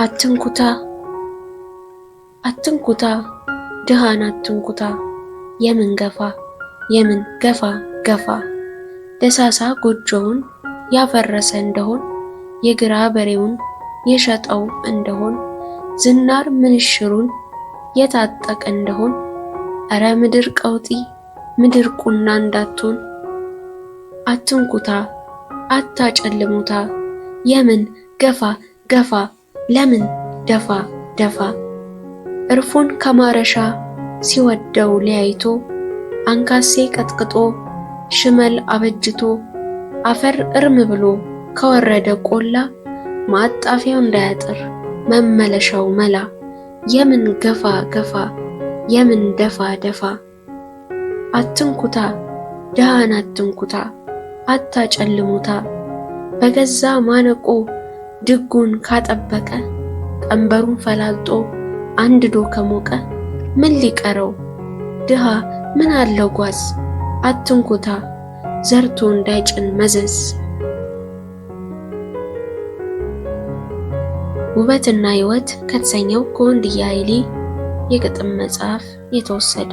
አትንኩታ አትንኩታ ድሃን አትንኩታ የምን ገፋ የምን ገፋ ገፋ ደሳሳ ጎጆውን ያፈረሰ እንደሆን የግራ በሬውን የሸጠው እንደሆን ዝናር ምንሽሩን የታጠቀ እንደሆን እረ ምድር ቀውጢ ምድር ቁና እንዳትሆን። አትንኩታ አታጨልሙታ የምን ገፋ ገፋ ለምን ደፋ ደፋ እርፉን ከማረሻ ሲወደው ለያይቶ አንካሴ ቀጥቅጦ ሽመል አበጅቶ አፈር እርም ብሎ ከወረደ ቆላ ማጣፊያው እንዳያጥር መመለሻው መላ የምን ገፋ ገፋ የምን ደፋ ደፋ። አትንኩታ ድሃን አትንኩታ አታጨልሙታ በገዛ ማነቆ ድጉን ካጠበቀ ቀንበሩን ፈላልጦ አንድዶ ከሞቀ ምን ሊቀረው ድሃ ምን አለው ጓዝ አትንኩታ ዘርቶ እንዳይጭን መዘዝ። ውበትና ሕይወት ከተሰኘው ከወንድዬ ኃይሌ የግጥም መጽሐፍ የተወሰደ።